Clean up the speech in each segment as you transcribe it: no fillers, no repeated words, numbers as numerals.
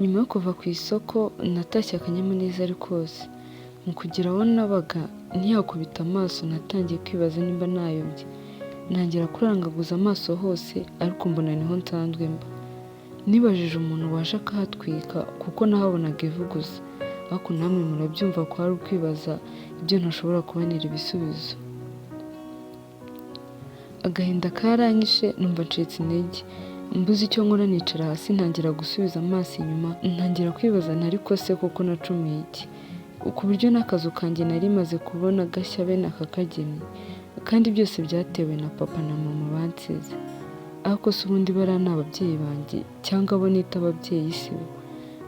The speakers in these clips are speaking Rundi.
Nyuma yo kuva ku isoko natashye akanyamuneza ari kose. Mu kugera aho nabaga ntiyakubita amaso natangiye kwibaza nimba nayobye, ntangira kurangaguza amaso hose ariko mbona niho nsanzwe mba. Nibajije umuntu waje akahatwika kuko nahabonaga ivu gusa, ariko namwe murabyumva ko ari ukwibaza ibyo ntashobora kubonera ibisubizo. Agahinda karanyishe numva ncitse intege, mbuze icyo nkora nicara hasi ntangira gusubiza amaso inyuma, ntangira kwibaza nti ariko se koko nacumuye iki? Ku buryo n'akazu kanjye nari maze kubona gashya bene aka kageni, kandi byose byatewe na papa na mama bansize. Ariko se ubundi bariya ni ababyeyi banjye cyangwa abo nita ababyeyi si bo?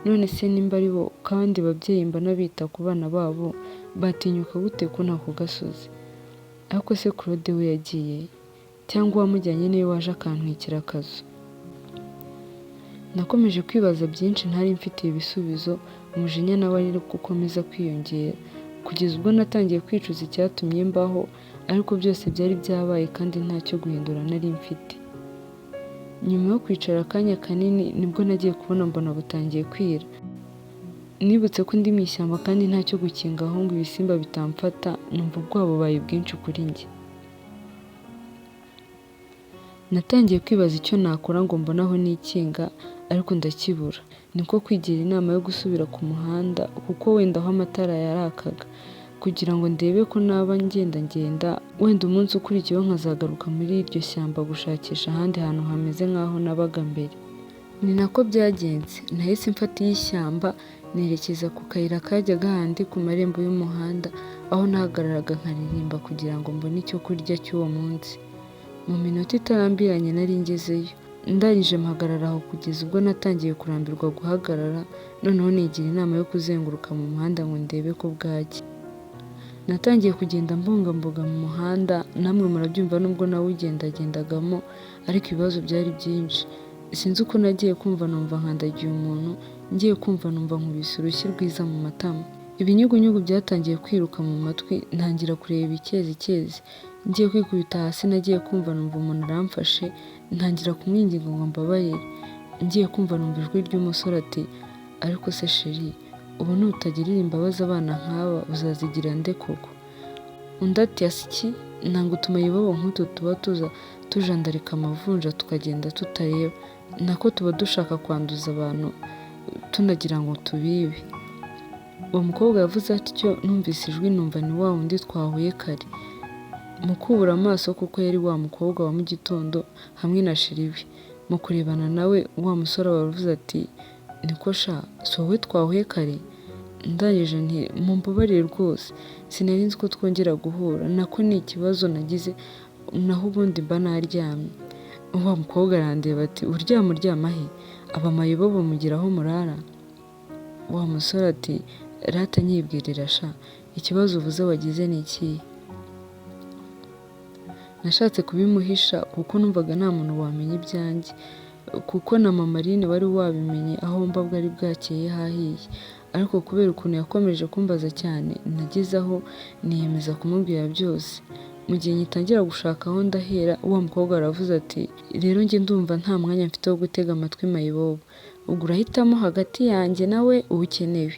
None se nimba ari bo kandi ababyeyi mbona bita ku bana babo batinyuka gute kunta ku gasozi? Ariko se Claude we yagiye he? Cyangwa uwamujyanye niwe waje akantwikira akazu? Nakomeje kwibaza byinshi ntari mfitiye ibisubizo, umujinya nawe ari ukomeza kwiyongera, kugeza ubwo natangiye kwicuza icyatumye mbaho, ariko byose byari byabaye kandi ntacyo guhindura nari mfite. Nyuma yo kwicara akanya kanini nibwo nagiye kubona mbona butangiye kwira. Nibutse ko ndi mu ishyamba kandi ntacyo gukingaho ngo ibisimba bitamfata, numva ubwoba bubaye bwinshi kuri njye. Natangiye kwibaza icyo nakora ngo mbone aho nikinga ariko ndakibura, niko kwigira inama yo gusubira ku muhanda kuko wenda aho amatara yarakaga, kugira ngo ndebe ko naba ngendagenda, wenda umunsi ukurikiyeho nkazagaruka muri iryo shyamba gushakisha ahandi hantu hameze nk'aho nabaga mbere. Ni nako byagenze, nahise mfata iy'ishyamba nerekeza ku kayira kajyaga hahandi ku marembo y'umuhanda, aho nahagararaga nkaririmba kugira ngo mbone icyo kurya cy'uwo munsi. Mu minota itarambiranye nari ngezeyo, ndangije mpagarara aho kugeza ubwo natangiye kurambirwa guhagarara, noneho nigira inama yo kuzenguruka mu muhanda ngo ndebe ko bwacya. Natangiye kugenda mbungambuga mu muhanda, namwe murabyumva nubwo nawugendagendagamo ariko ibibazo byari byinshi. Sinzi uko nagiye kumva numva nkandagiye umuntu, ngiye kumva numva nkubise urushyi rwiza mu matama. Ibinyugunyugu byatangiye kwiruka mu matwi, ntangira kureba ibikezikezi. Ngiye kwikubita hasi nagiye kumva numva umuntu aramfashe, ntangira kumwinginga ngo ambabarire. Ngiye kumva numva ijwi ry'umusore ati ariko se chérie, ubu nutagirira imbabazi abana nk'aba uzazigira nde koko? Undi ati asiki, nanga utumayibobo nk'utu tuba tuza tujandarika amavunja tukagenda tutareba, nako tuba dushaka kwanduza abantu tunagira ngo tubibe. Uwo mukobwa yavuze atyo numvise ijwi numva ni wa wundi twahuye kare. Mu kubura amaso kuko yari wa mukobwa wa mu gitondo hamwe na chéri we. Mu kurebana nawe wa musore aba aravuze ati niko sha si wowe twahuye kare? Ndangije nti mumbabarire rwose sinari nzi ko twongera guhura, nako ni ikibazo nagize naho ubundi mba naryamye. Wa mukobwa arandeba ati uryama uryama he? Aba mayibobo mugira aho murara? Wa musore ati rata nyibwirira sha, ikibazo uvuze wagize ni ikihe? Nashatse kubimuhisha kuko numvaga nta muntu wamenya ibyanjye, kuko na mama Aline wari wabimenye aho mba bwari bwakeye hahiye, ariko kubera ukuntu yakomeje kumbaza cyane nageze aho niyemeza kumubwira byose. Mu gihe ngitangira gushaka aho ndahera, wa mukobwa aravuze ati rero njye ndumva nta mwanya mfite wo gutega amatwi mayibobo, ubwo urahitamo hagati yanjye nawe uwo ukenewe.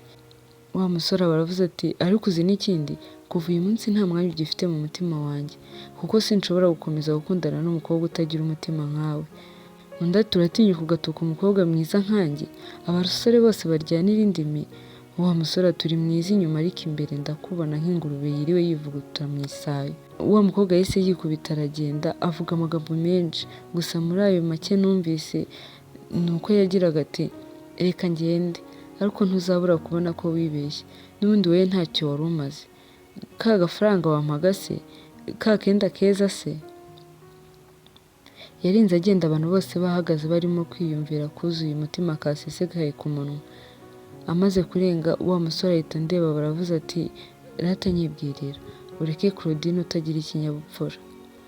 Wa musore aba aravuze ati ariko uzi n'ikindi, kuva uyu munsi nta mwanya ugifite mu mutima wanjye, kuko sinshobora gukomeza gukundana n'umukobwa utagira umutima nkawe. Undi ati uratinyuka ugatuka umukobwa mwiza nkanjye, abasore bose baryanira indimi? Wa musore ati uri mwiza inyuma ariko imbere ndakubona nk'ingurube yiriwe yivuguta mu isayo. Wa mukobwa yahise yikubita aragenda avuga amagambo menshi, gusa muri ayo make numvise ni uko yagiraga ati reka ngende, ariko ntuzabura kubona ko wibeshye, n'ubundi wowe ntacyo wari umaze, ka gafaranga wampaga se, ka kenda keza se? Yarinze agenda abantu bose bahagaze barimo kwiyumvira kuzuye umutima kasesekaye ku munwa. Amaze kurenga wa musore ahita andeba baravuze ati rata nyibwirira, ureke Claudine utagira ikinyabupfura.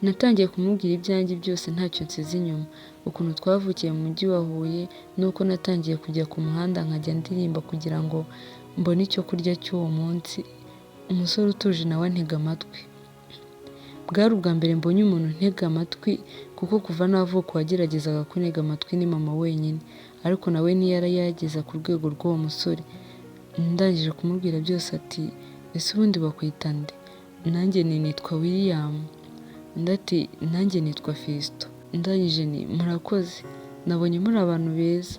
Natangiye kumubwira ibyanjye byose ntacyo nsize inyuma, ukuntu twavukiye mu mujyi wa Huye n'uko natangiye kujya ku muhanda nkajya ndirimba kugira ngo mbone icyo kurya cy'uwo munsi, umusore utuje nawe antega amatwi. Bwari ubwa mbere mbonye umuntu untega amatwi kuko kuva navuka uwageragezaga kuntega amatwi ni mama wenyine, ariko nawe ntiyari yageza ku rwego rw'uwo musore. Ndangije kumubwira byose ati ese ubundi bakwita nde? Nanjye nti nitwa William. Undi ati nanjye nitwa Fiston. Ndangije nti murakoze, nabonye muri abantu beza,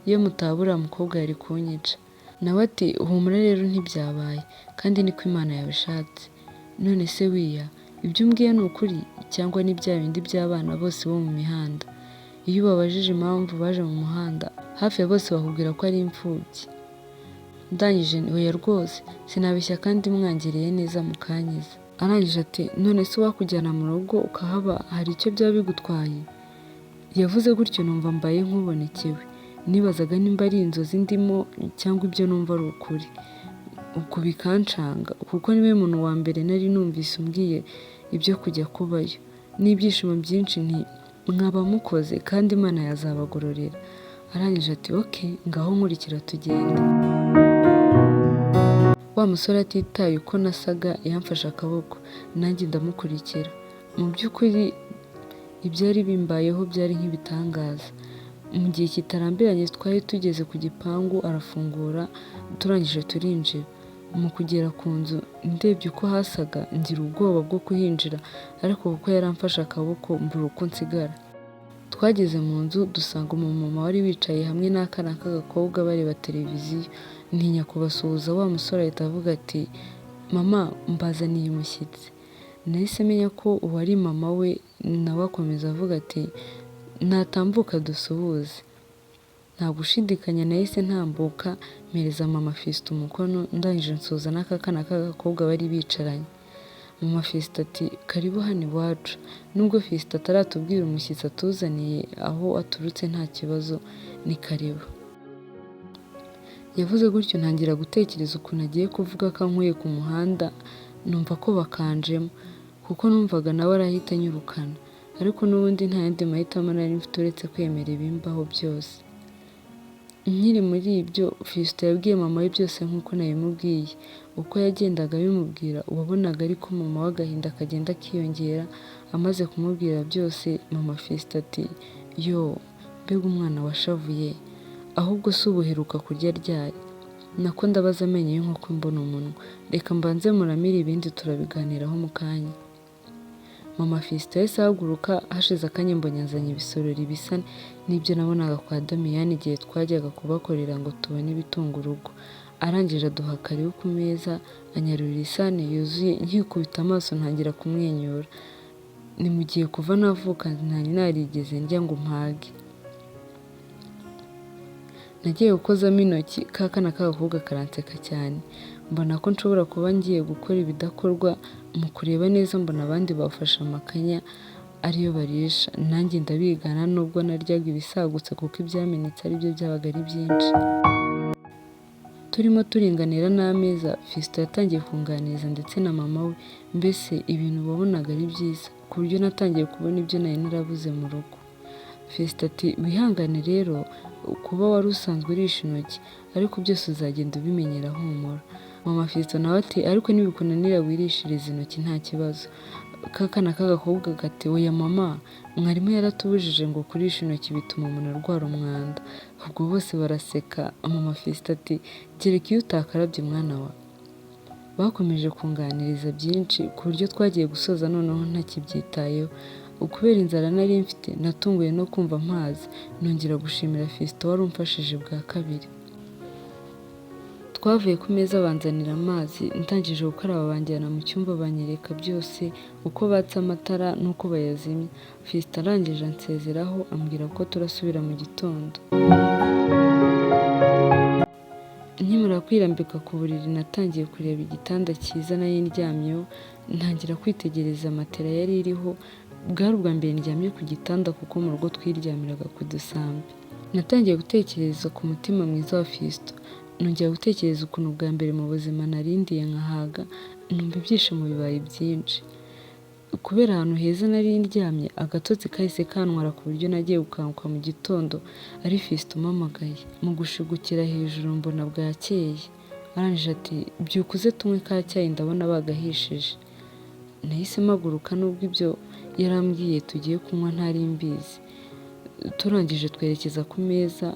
iyo mutaba uriya mukobwa yari kunyica. Nawe ati humura rero ntibyabaye kandi niko Imana yabishatse. None se wiya, ibyo umbwiye ni ukuri cyangwa ni bya bindi by'abana bose bo mu mihanda? Iyo ubabajije impamvu baje mu muhanda, hafi ya bose bakubwira ko ari imfubyi. Ndangije nti oya rwose, sinabeshya kandi mwangiriye neza mukankiza. Arangije ati none se uwakujyana mu rugo ukahaba hari icyo byaba bigutwaye? Yavuze gutyo numva mbaye nkubonekewe. Nibazaga nimba ari inzozi ndimo cyangwa ibyo numva ari ukuri. Ubwo bikancanga kuko niwe muntu wa mbere nari numvise umbwiye ibyo kujya kubayo. N'ibyishimo byinshi nti mwaba mukoze kandi Imana yazabagororera. Arangije ati ok, ngaho nkurikira tugende. Wa musore atitaye uko nasaga yamfashe akaboko, nanjye ndamukurikira. Mu by'ukuri ibyari bimbayeho byari nk'ibitangaza. Mu gihe kitarambiranye twari tugeze ku gipangu arafungura, turangije turinjira. Mu kugera ku nzu ndebye uko hasaga ngira ubwoba bwo kuhinjira, ariko kuko yaramfashe akaboko mbura uko nsigara. Twageze mu nzu dusanga umumama wari wicaye hamwe n'akana k'agakobwa bareba televiziyo, ntinya kubasuhuza wa musore ahita avuga ati mama mbazaniye umushyitsi. Nahise menya ko uwo ari mama we, nawe akomeza avuga ati natambuka dusuhuze. Nta gushidikanya nahise ntambuka mpereza mama Fiston umukono, ndangije nsuhuza n'aka kana k'agakobwa bari bicaranye. Mama Fiston ati karibu hano iwacu. Nubwo Fiston ataratubwira umushyitsi atuzaniye aho aturutse nta kibazo, ni karibu. Yavuze gutyo ntangira gutekereza ukuntu agiye kuvuga ko ankuye ku muhanda, numva ko bakanjemo kuko numvaga nawe arahita anyirukana, ariko n'ubundi nta yandi mahitamo nari mfite uretse kwemera ibimbaho byose. Nkiri muri ibyo, Fiston yabwiye mama we byose nk'uko nabimubwiye. Uko yagendaga abimubwira wabonaga ariko mama we agahinda kagenda kiyongera. Amaze kumubwira byose, mama Fiston ati yoo, mbega umwana washavuye, ahubwo se ubu uheruka kurya ryari? Nako ndabaza amenyo y'inkoko mbona umunwa, reka mbanze muramire ibindi turabiganiraho mu kanya. Mama Fiston yahise ahaguruka, hashize akanya mbonye azanye ibisorori bisa n'ibyo nabonaga kwa Damiyani igihe twajyaga kubakorera ngo tubone ibitunga urugo. Arangije aduha karibu ku meza, anyarurira isahani yuzuye, nkikubita amaso ntangira kumwenyura. Ni mu gihe kuva navuka ntari narigeze ndya ngo mpage. Nagiye gukozamo intoki, ka kana k'agakobwa karanseka cyane. Mbona ko nshobora kuba ngiye gukora ibidakorwa, mu kureba neza mbona abandi bafashe amakanya ariyo barisha, nanjye ndabigana nubwo naryaga ibisagutse kuko ibyamenetse aribyo byabaga ari byinshi. Turimo turinganira n'ameza, Fiston yatangiye kunganiriza ndetse na mama we, mbese ibintu wabonaga ari byiza, ku buryo natangiye kubona ibyo nari narabuze mu rugo. Fiston ati wihangane rero kuba wari usanzwe urisha intoki, ariko byose uzagenda ubimenyera humura. Mama Fiston nawe ati ariko nibikunanira wirishirize intoki nta kibazo. Ka kana k'agakobwa kati oya mama, mwarimu yaratubujije ngo kurisha intoki bituma umuntu arwara umwanda. Ubwo bose baraseka, mama Fiston ati kereka iyo utakarabye mwana wa. Bakomeje kunganiriza byinshi ku buryo twagiye gusoza noneho ntakibyitayeho. Kubera inzara nari mfite natunguwe no kumva mpaze, nongera gushimira Fiston wari umfashije bwa kabiri. Twavuye ku meza banzanira amazi, ndangije gukaraba banjyana mu cyumba banyereka byose, uko batsa amatara n'uko bayazimya. Fiston arangije ansezeraho ambwira ko turasubira mu gitondo. Nkimara kwirambika ku buriri natangiye kureba igitanda cyiza nari ndyamyeho, ntangira kwitegereza matera yari iriho, bwari ubwa mbere ndyamye ku gitanda kuko mu rugo twiryamiraga ku dusambi. Natangiye gutekereza ku mutima mwiza wa Fiston, nongera gutekereza ukuntu bwa mbere mu buzima narindiye nkahaga, numva ibyishimo bibaye byinshi. Kubera ahantu heza nari ndyamye, agatotsi kahise kantwara ku buryo nagiye gukanguka mu gitondo ari Fiston umpamagaye. Mu gushigukira hejuru mbona bwakeye. Arangije ati byuka uze tunywe ka cyayi ndabona bagahishije. Nahise mpaguruka nubwo ibyo yarambwiye tugiye kunywa ntari mbizi. Turangije twerekeza ku meza,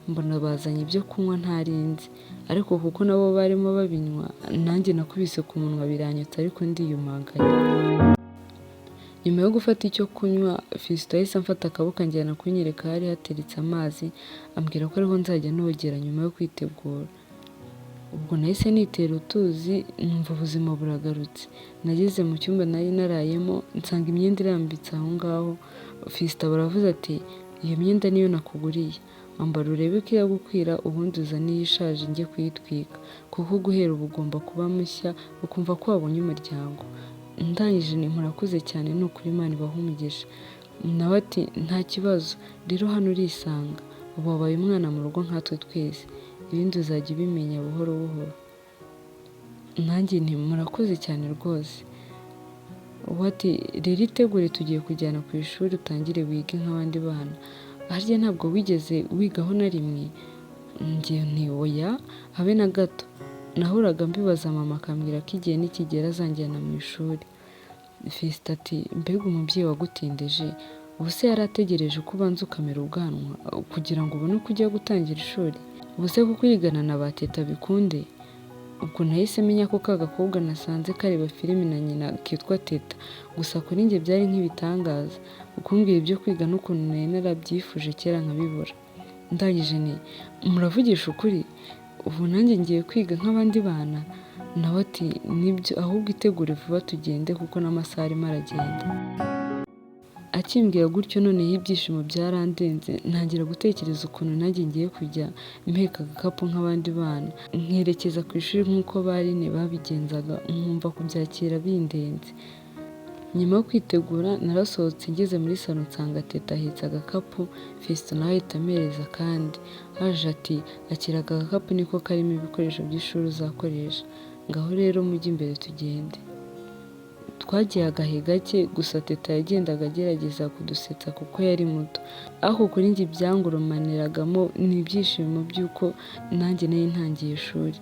Mbona bazanye ibyo kunywa ntarinzi, ariko kuko nabo barimo babinywa nanjye nakubise ku munwa biranyotsa ariko ndiyumanganya. Nyuma yo gufata icyo kunywa, Fiston yahise amfata akaboko anjyana kunyereka ahari hateretse amazi, ambwira ko ariho nzajya nogera nyuma yo kwitegura. Ubwo nahise nitera utuzi numva ubuzima buragarutse. Nageze mu cyumba nari narayemo nsanga imyenda irambitse aho ngaho, Fiston baravuze ati iyo myenda niyo nakuguriye, ambara urebe ko iragukwira ubundi uzane iyishaje njye kuyitwika, kuko guhera ubu ugomba kuba mushya ukumva ko wabonye umuryango. Ndangije nti murakoze cyane ni ukuri Imana ibahe umugisha. Nawe ati nta kibazo, rero hano urisanga, ubu wabaye umwana mu rugo nkatwe twese, ibindi uzajya ubimenya buhoro buhoro. Nanjye nti murakoze cyane rwose. We ati rero itegure tugiye kujyana ku ishuri utangire wige nk'abandi bana, harya ntabwo wigeze wigaho na rimwe? Njye nti oya habe na gato. Nahoraga mbibaza mama akambwira ko igihe nikigera azanjyana mu ishuri. Fiston ati mbega umubyeyi wagutindije, ubu se yari ategereje ko ubanza ukamera ubwanwa kugira ngo ubone uko ujya gutangira ishuri? Ubu se kuko urigana na ba teta bikunde? Ubwo nahise menya ko ka gakobwa nasanze kareba filimi na nyina kitwa Teta, gusa kuri njye byari nk'ibitangaza, kumbwira ibyo kwiga n'ukuntu nari narabyifuje kera nkabibura. Ndangije nti muravugisha ukuri? Ubu nanjye ngiye kwiga nk'abandi bana? Nawe ati nibyo ahubwo itegure vuba tugende kuko n'amasaha arimo aragenda. Akimbwira gutyo noneho ibyishimo byarandenze, ntangira gutekereza ukuntu nanjye ngiye kujya mpeka agakapu nk'abandi bana, nkerekeza ku ishuri nk'uko ba Aline babigenzaga, nkumva kubyakira bindenze. Nyuma yo kwitegura narasohotse ngeze muri salo nsanga Teta ahetse agakapu, Fiston nawe ahita ampereza akandi, haje ati akira aka gakapu niko karimo ibikoresho by'ishuri uzakoresha, ngaho rero mujye imbere tugende. Twagiye agahe gake, gusa Teta yagendaga agerageza kudusetsa kuko yari muto, ariko kuri njye ibyangurumaniragamo ni ibyishimo by'uko nanjye nari ntangiye ishuri.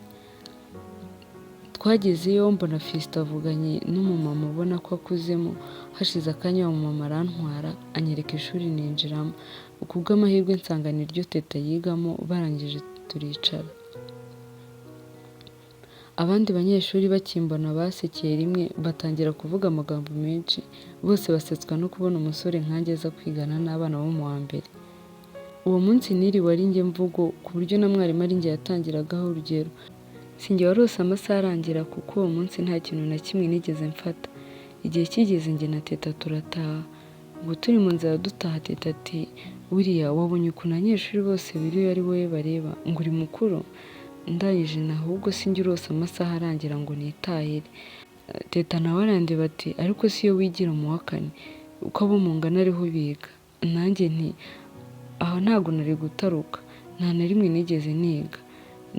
Twagezeyo mbona Fiston avuganye n'umumama ubona ko akuzemo, hashize akanya wa mumama arantwara anyereka ishuri ninjiramo, ku bw'amahirwe nsanga niryo Teta yigamo, barangije turicara. Abandi banyeshuri bakimbona basekeye rimwe batangira kuvuga amagambo menshi, bose basetswa no kubona umusore nkanjye aza kwigana n'abana bo mu wa mbere. Uwo munsi niriwe ari njye mvugo ku buryo na mwarimu ari njye yatangiragaho urugero. Si njye warose amasaha arangira kuko uwo munsi nta kintu na kimwe nigeze mfata. Igihe kigeze njye na Teta turataha. Ubwo turi mu nzira dutaha Teta ati buriya wabonye ukuntu abanyeshuri bose biriwe ari wowe bareba ngo uri mukuru? Ndangije nti ahubwo sinjye urose amasaha arangira ngo nitahire. Teta nawe arandeba ati ariko si yo wigira mu wa kane uko abo mungana ariho biga. Nanjye nti aha ntabwo nari gutaruka, nta na rimwe nigeze niga.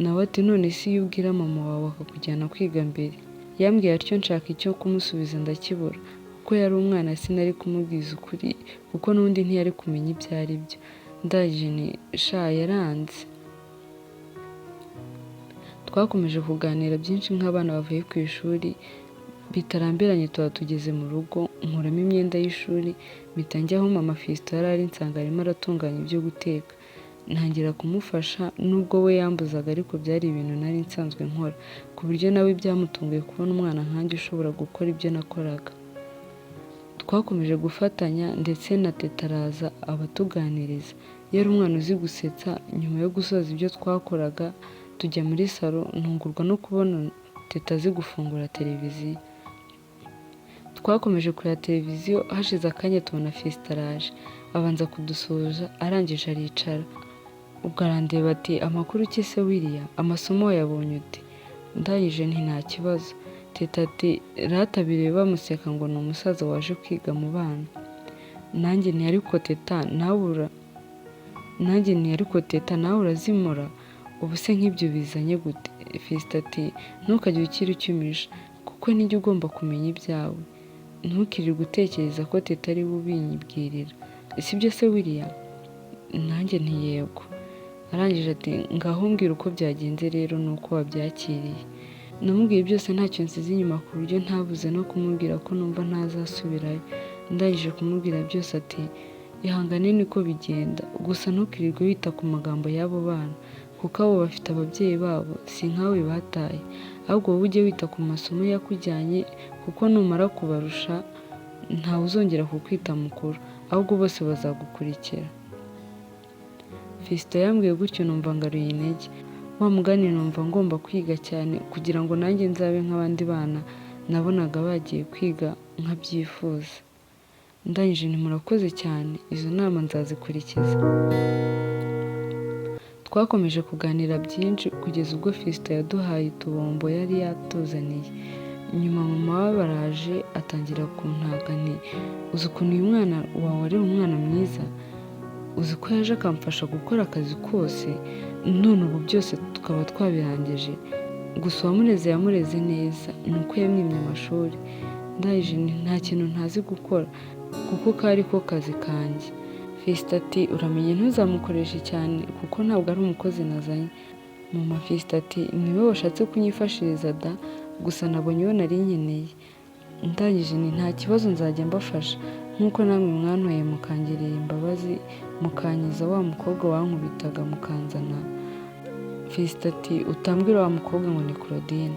Nawe ati none se iyo ubwira mama wawe akakujyana kwiga mbere? Yambwiye atyo nshaka icyo kumusubiza ndakibura, kuko yari umwana sinari kumubwiza ukuri kuko n'ubundi ntiyari kumenya ibyo ari byo. Ndangije nti sha yaranze. Twakomeje kuganira byinshi nk'abana bavuye ku ishuri, bitarambiranye tuba tugeze mu rugo, nkuramo imyenda y'ishuri, mpita njya aho mama Fiston yari ari nsanga arimo aratunganya ibyo guteka. Ntangira kumufasha nubwo we yambuzaga ariko byari ibintu nari nsanzwe nkora, ku buryo nawe byamutunguye kubona umwana nkanjye ushobora gukora ibyo nakoraga. Twakomeje gufatanya ndetse na Teta araza abatuganiriza, yari umwana uzi gusetsa, nyuma yo gusoza ibyo twakoraga tujya muri salo ntungurwa no kubona Teta azi gufungura televiziyo. Twakomeje kureba televiziyo hashize akanya tubona Fiston araje, abanza kudusuhuza arangije aricara. Ubwo arandeba ati amakuru ki se wiriya, amasomo wayabonye ute? Ndangije nti nta kibazo. Teta ati rata bireba bamuseka ngo ni umusaza waje kwiga mu bana. Nanjye nti ariko Teta nawe nanjye nti ariko Teta nawe urazimura, ubu se nk'ibyo bizanye gute? Fiston ati ntukajye ukira ucyumisha kuko nijye ugomba kumenya ibyawe, ntukirirwe utekereza ko Teta ari we ubinyibwirira, sibyo se wiriya? Nanjye nti yego. Arangije ati ngaho mbwira uko byagenze rero n'uko wabyakiriye. Namubwiye byose ntacyo nsize inyuma ku buryo ntabuze no kumubwira ko numva ntazasubirayo. Ndangije kumubwira byose ati Ihangane niko bigenda, gusa ntukirirwe wita ku magambo y'abo bana, kuko abo bafite ababyeyi babo, si nkawe bataye, ahubwo wowe ujye wita ku masomo yakujyanye, kuko numara kubarusha ntawe uzongera kukwita mukuru, ahubwo bose bazagukurikira. Fiston yambwiye gutyo numva ngaruye intege, wa mugani numva ngomba kwiga cyane kugira ngo nanjye nzabe nk'abandi bana nabonaga bagiye kwiga nkabyifuza. Ndangije nti murakoze cyane, izo nama nzazikurikiza. Twakomeje kuganira byinshi kugeza ubwo Fiston yaduhaye utubombo yari yatuzaniye. Nyuma mama we baraje atangira kuntaka nti uzi ukuntu uyu mwana wawe ari umwana mwiza, uzi ko yaje akamfasha gukora akazi kose, none ubu byose tukaba twabirangije, gusa uwamureze yamureze neza, ni uko yamwimye amashuri. Ndangije nti nta kintu ntazi gukora kuko kari ko kazi kanjye. Fiston ati uramenye ntuzamukoreshe cyane kuko ntabwo ari umukozi nazanye. Mama Fiston ati niwe washatse kunyifashiriza da, gusa nabonye uwo nari nkeneye. Ndangije nti nta kibazo nzajya mbafasha nk'uko namwe mwantoye mukangirira imbabazi mukankiza wa mukobwa wankubitaga mukanzana. Fiston ati utambwira wa mukobwa ngo ni Claudine,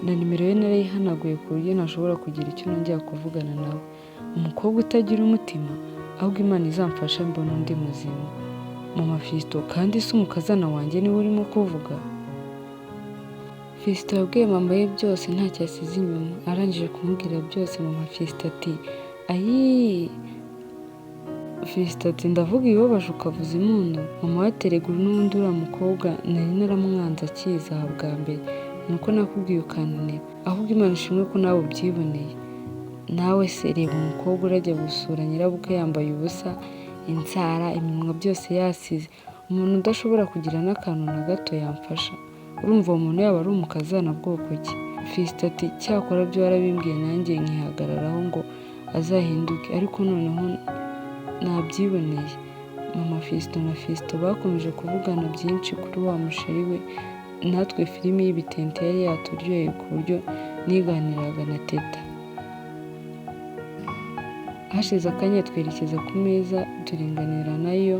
na nimero ye narayihanaguye ku buryo ntashobora kugira icyo nongera kuvugana nawe. Umukobwa utagira umutima, ahubwo Imana izamfashe mbone undi muzima. Mama Fiston kandi se umukazana wanjye niwe urimo kuvuga? Fiston yabwiye mama we byose ntacyo asize inyuma, arangije kumubwira byose mama Fiston ati ayiii. Fiston ati ndavuga ibibabaje ukavuza impundu. Mama we ati erega n'ubundi uriya mukobwa nari naramwanze akiza aha bwa mbere, nuko nakubwiye ukananira, ahubwo Imana ishimwe ko nawe ubyiboneye. Nawe se reba umukobwa urajya gusura nyirabukwe yambaye ubusa, inzara, iminwa byose yasize, umuntu udashobora kugira n'akantu na gato yamfasha, urumva uwo muntu yaba ari umukazana bwoko ki? Fiston ati cyakora byo warabimbwiye nanjye nkihagararaho ngo azahinduke, ariko noneho nabyiboneye. Mama Fiston na Fiston bakomeje kuvugana byinshi kuri wa musheri we, natwe filimi y'ibitente yari yaturyoheye ku buryo niganiraga na Teta. Hashize akanya twerekeza ku meza turinganira nayo,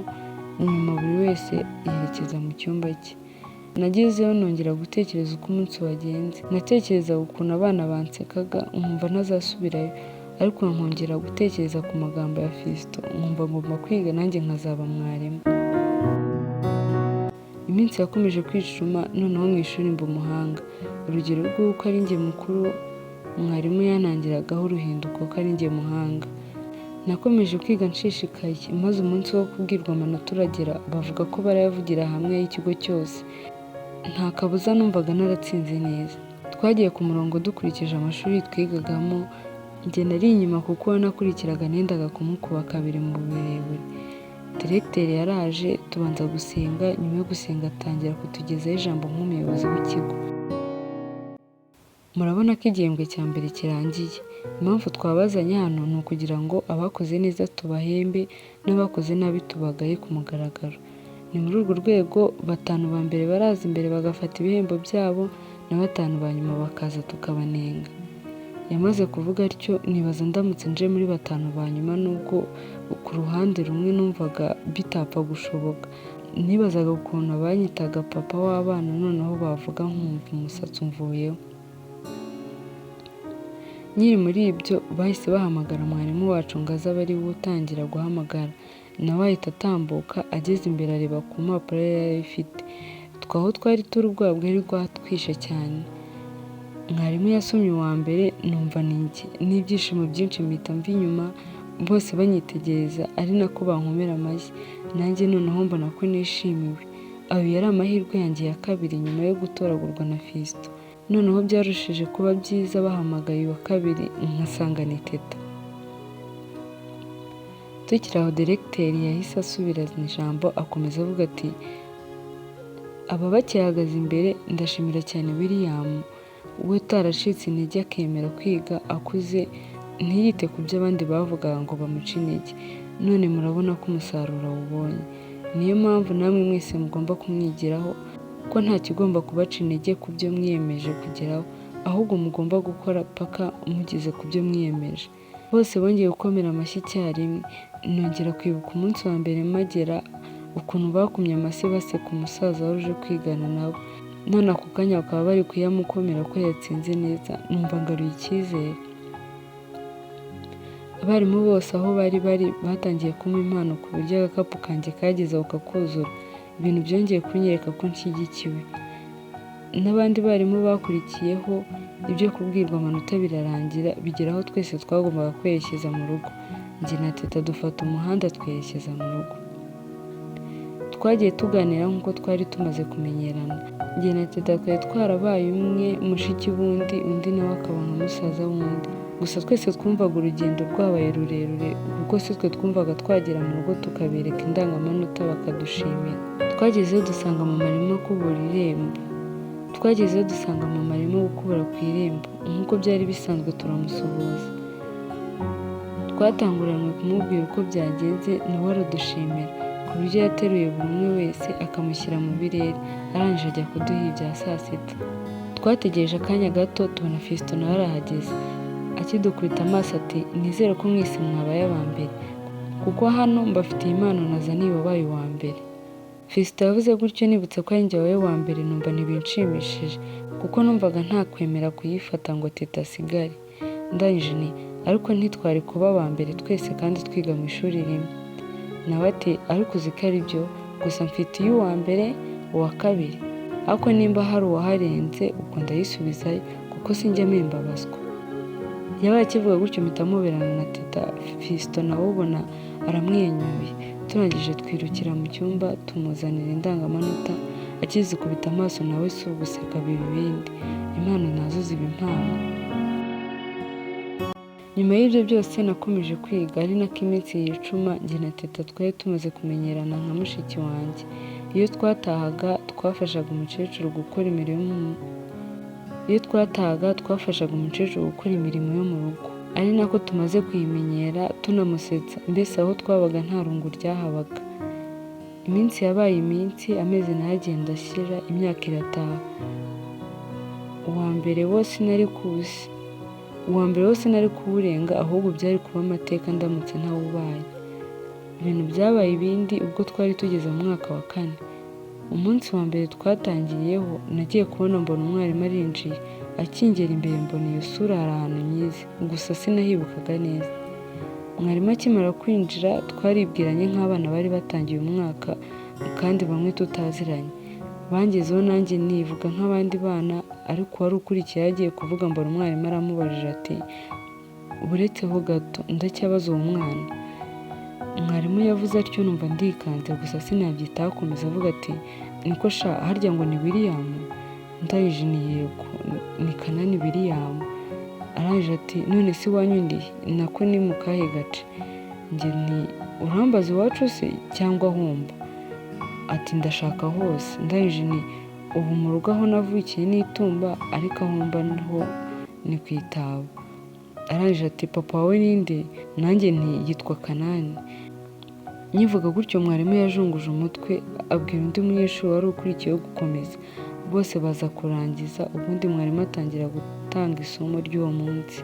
nyuma buri wese yerekeza mu cyumba cye. Nagezeyo nongera gutekereza uko umunsi wagenze, natekerezaga ukuntu abana bansekaga nkumva ntazasubirayo, ariko nkongera gutekereza ku magambo ya Fiston nkumva ngomba kwiga nanjye nkazaba mwarimu. Iminsi yakomeje kwicuma noneho mu ishuri mba umuhanga, urugero rw'uko ari njye mukuru mwarimu yanangiragaho uruhinduko ko ari njye muhanga. Nakomeje kwiga nshishikaye, maze umunsi wo kubwirwa amanota uragera bavuga ko barayavugira hamwe y'ikigo cyose, nta kabuza numvaga naratsinze neza. Twagiye ku murongo dukurikije amashuri twigagamo, njye nari inyuma kuko uwo nakurikiraga nendaga kumukuba kabiri mu burebure. Diregiteri yaraje tubanza gusenga, nyuma yo gusenga atangira kutugezaho ijambo nk'umuyobozi w'ikigo. Murabona ko igihembwe cya mbere kirangiye, impamvu twabazanye hano ni ukugira ngo abakoze neza tubahembe n'abakoze nabi tubagaye ku mugaragaro. Ni muri urwo rwego batanu ba mbere baraza imbere bagafata ibihembo byabo na batanu ba nyuma bakaza tukabanenga. Yamaze kuvuga atyo nibaza ndamutse nje muri batanu ba nyuma nubwo ku ruhande rumwe numvaga bitapfa gushoboka. Nibazaga ukuntu abanyitaga papa w'abana noneho bavuga nkumva umusatsi umvuyeho. Nkiri muri ibyo bahise bahamagara mwarimu wacu ngo aze abe ari we utangira guhamagara, nawe ahita atambuka ageze imbere areba ku mpapuro yari afite, twe aho twari turi ubwoba bwari bwatwishe cyane. Mwarimu yasomye uwa mbere numva ni njye, n'ibyishimo byinshi mpita mva inyuma bose banyitegereza ari nako bankomera amashyi, nanjye noneho mbona ko nishimiwe. Ayo yari amahirwe yanjye ya kabiri nyuma yo gutoragurwa na Fiston. Noneho byarushije kuba byiza bahamagaye uwa kabiri nkasanga ni Teta. Tukiri aho diregiteri yahise asubirana ijambo akomeza avuga ati aba bakihagaze imbere ndashimira cyane William we utaracitse intege akemera kwiga akuze ntiyite ku byo abandi bavugaga ngo bamuce intege, none murabona ko umusaruro awubonye. Niyo mpamvu namwe mwese mugomba kumwigiraho ko nta kigomba kubaca intege ku byo mwiyemeje kugeraho, ahubwo mugomba gukora paka mugeze ku byo mwiyemeje. Bose bongeye gukomera amashyi icyarimwe, Nongera kwibuka umunsi wa mbere mpagera, ukuntu bakumye amase baseka umusaza wari uje kwigana nabo, none ako kanya bakaba bari kuyamukomera ko yatsinze neza, numva ngaruye icyizere. Abarimu bose aho bari bari batangiye kumpa impano ku buryo agakapu kanjye kageze aho kakuzura, ibintu byongeye kunyereka ko nshyigikiwe. N'abandi barimu bakurikiyeho, ibyo kubwirwa amanota birarangira, bigera aho twese twagombaga kwerekeza mu rugo. Njye na Teta dufata umuhanda twerekeza mu rugo. Twagiye tuganira nk'uko twari tumaze kumenyerana. Njye na Teta twari twarabaye umwe mushiki w'undi, undi nawe akaba nka musaza w'undi. Gusa twese twumvaga urugendo rwabaye rurerure kuko si twe twumvaga twagera mu rugo tukabereka indangamanota bakadushimira. Twagezeyo dusanga mama arimo akubura irembo. Twagezeyo dusanga mama arimo gukubura ku irembo nk'uko byari bisanzwe, turamusuhuza. Twatanguranwe kumubwira uko byagenze, nawe aradushimira ku buryo yateruye buri umwe wese akamushyira mu birere, arangije ajya kuduha ibya saa sita. Twategereje akanya gato tubona Fiston nawe arahageze, akidukubita amaso ati nizere ko mwese mwabaye aba mbere kuko hano mbafitiye impano nazaniye uwabaye uwa mbere. Fiston yavuze gutyo nibutse ko ari njye wabaye uwa mbere, numva ntibinshimishije kuko numvaga ntakwemera kuyifata ngo Teta asigare. Ndangije nti ariko ntitwari kuba aba mbere twese kandi twiga mu ishuri rimwe. Nawe ati ariko uzi ko ari byo, gusa mfite iy'uwa mbere, uwa kabiri, ariko nimba hari uwaharenze ubwo ndayisubizayo kuko sinjya mpemba abaswa. Yabaye akivuga gutyo mpita mpoberana na Teta, Fiston nawe ubona aramwenyuye. Turangije twirukira mu cyumba tumuzanira indangamanota, akizikubita amaso nawe si uguseka biba ibindi, impano nazo ziba impano. Nyuma y'ibyo byose nakomeje kwiga ari nako iminsi yicuma, njye na Teta twari tumaze kumenyerana nka mushiki wanjye. Iyo twatahaga twafashaga umukecuru gukora imirimo Iyo twatahaga twafashaga umukecuru gukora imirimo yo mu rugo, ari nako tumaze kuyimenyera tunamusetsa, mbese aho twabaga nta rungu ryahabaga. Iminsi yabaye iminsi, amezi nayo agenda ashyira, imyaka irataha. Uwa mbere wo sinari kuwusi Uwa mbere wo sinari kuwurenga, ahubwo byari kuba amateka ndamutse ntawubaye. Ibintu byabaye ibindi ubwo twari tugeze mu mwaka wa kane. Umunsi wa mbere twatangiriyeho, nagiye kubona mbona umwarimu arinjiye, akingera imbere mbona iyo sura hari ahantu nyizi, gusa sinahibukaga neza. Mwarimu akimara kwinjira twaribwiranye nk'abana bari batangiye umwaka kandi bamwe tutaziranye. Bangezeho nanjye nivuga nk'abandi bana, ariko uwari ukurikiye agiye kuvuga mbona umwarimu aramubajije ati buretseho gato ndacyabaza uwo mwana. Mwarimu yavuze atyo numva ndikanze, gusa sinabyitaho, akomeza avuga ati niko sha harya ngo ni William? Ndangije ni yego ni Kanani William. Arangije ati none se iwanyu ndi nako ni mu kahe gace? Njye nti urambaza iwacu se cyangwa ahomba? Ati ndashaka hose. Ndangije nti ubu mu rugo aho navukiye ni Itumba, ariko aho mba ho ni ku Itaba. Arangije ati papa wawe ninde? Nanjye nti yitwa Kanani. Nkivuga gutyo mwarimu yajunguje umutwe abwira undi munyeshuri wari ukurikiyeho gukomeza, bose baza kurangiza, ubundi mwarimu atangira gutanga isomo ry'uwo munsi.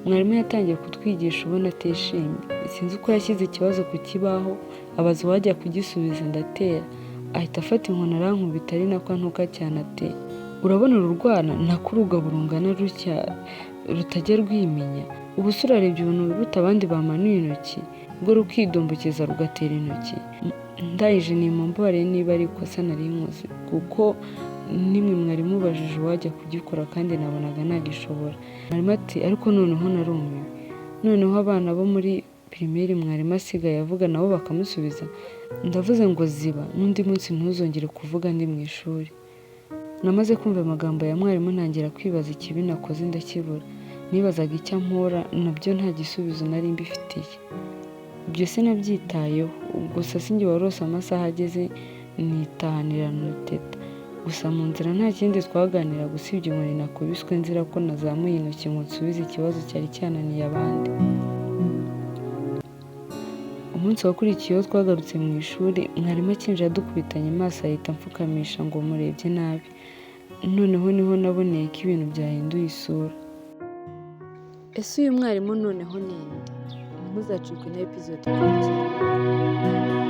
Mwarimu yatangiye kutwigisha ubona atishimye, sinzi uko yashyize ikibazo ku kibaho abaza uwajya kugisubiza, ndatera, ahita afata inkoni arankubita ari nako antuka cyane ati urabona uru rwana nako urugabo rungana rutya rutajya rwimenya, ubu se urarebye ubona ruruta abandi bamanuye intoki, rwo rukidombokiza rugatera intoki. Ndangije nti mumbabarire niba ari ikosa nari nkoze kuko nimwe mwari mubajije uwajya kugikora kandi nabonaga nagishobora. Mwarimu ati ariko noneho narumiwe. Noneho abana bo muri pirimeri mwarimu asigaye avuga nabo bakamusubiza, ndavuze ngo ziba n'undi munsi ntuzongere kuvuga ndi mu ishuri. Namaze kumva amagambo ya mwarimu ntangira kwibaza ikibi nakoze ndakibura. Nibazaga icyo ampora nabyo nta gisubizo nari mbifitiye. Ibyo sinabyitayeho, gusa sinjye warose amasaha ageze nitahanira na Teta. Gusa mu nzira nta kindi twaganiraga usibye inkoni nakubiswe nzira ko nazamuye intoki ngo nsubize ikibazo cyari cyananiye abandi. Umunsi wakurikiyeho twagarutse mu ishuri, mwarimu akinjira dukubitanye amaso ahita amfukamisha ngo murebye nabi. Noneho niho naboneye ko ibintu byahinduye isura. Ese uyu mwarimu noneho ni nde? Ntuzacikwe na episode ikurikira.